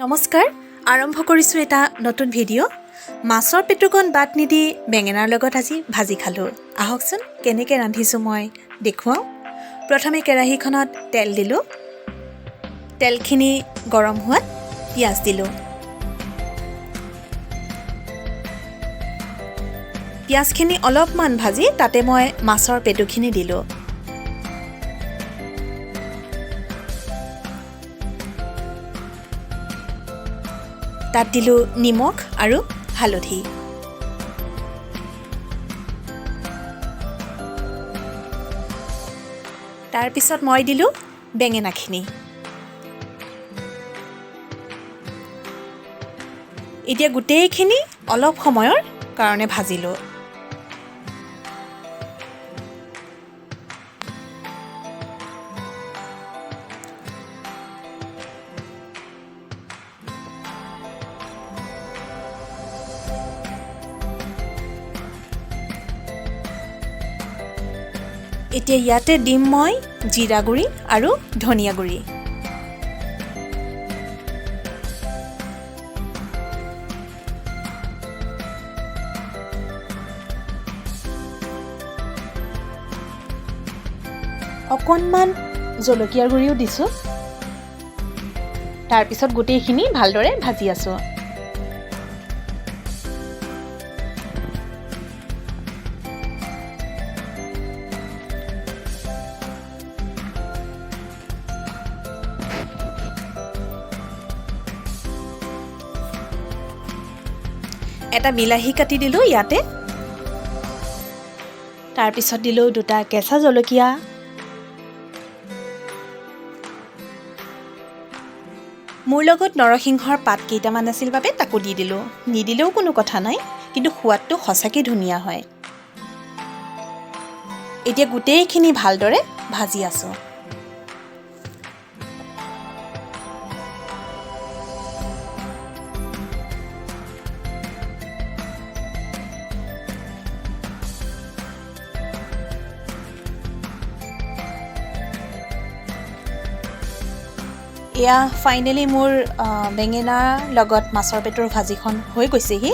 নমস্কাৰ, আৰম্ভ কৰিছোঁ এটা নতুন ভিডিঅ'। মাছৰ পেটুকণ বাদ নিদি বেঙেনাৰ লগত আজি ভাজি খালোঁ। আহকচোন, কেনেকৈ ৰান্ধিছোঁ মই দেখুৱাওঁ। প্ৰথমে কেৰাহীখনত তেল দিলোঁ। তেলখিনি গৰম হোৱাত পিঁয়াজ দিলোঁ। পিঁয়াজখিনি অলপমান ভাজি তাতে মই মাছৰ পেটুখিনি দিলোঁ। তাত দিলোঁ নিমখ আৰু হালধি। তাৰপিছত মই দিলোঁ বেঙেনাখিনি। এতিয়া গোটেইখিনি অলপ সময়ৰ কাৰণে ভাজিলোঁ। এতিয়া ইয়াতে দিম মই জিৰা গুড়ি আৰু ধনিয়া গুড়ি। অকণমান জলকীয়াৰ গুড়িও দিছোঁ। তাৰপিছত গোটেইখিনি ভালদৰে ভাজি আছোঁ। এটা বিলাহী কাটি দিলোঁ ইয়াতে। তাৰপিছত দিলোঁ দুটা কেঁচা জলকীয়া। মোৰ লগত নৰসিংহৰ পাত কেইটামান আছিল বাবে তাকো দি দিলোঁ। নিদিলেও কোনো কথা নাই, কিন্তু সোৱাদটো সঁচাকৈ ধুনীয়া হয়। এতিয়া গোটেইখিনি ভালদৰে ভাজি আছোঁ। এয়া ফাইনেলি মোৰ বেঙেনাৰ লগত মাছৰ পেটুৰ ভাজিখন হৈ গৈছেহি।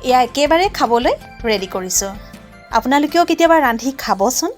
এয়া একেবাৰে খাবলৈ ৰেডি কৰিছোঁ। আপোনালোকেও কেতিয়াবা ৰান্ধি খাবচোন।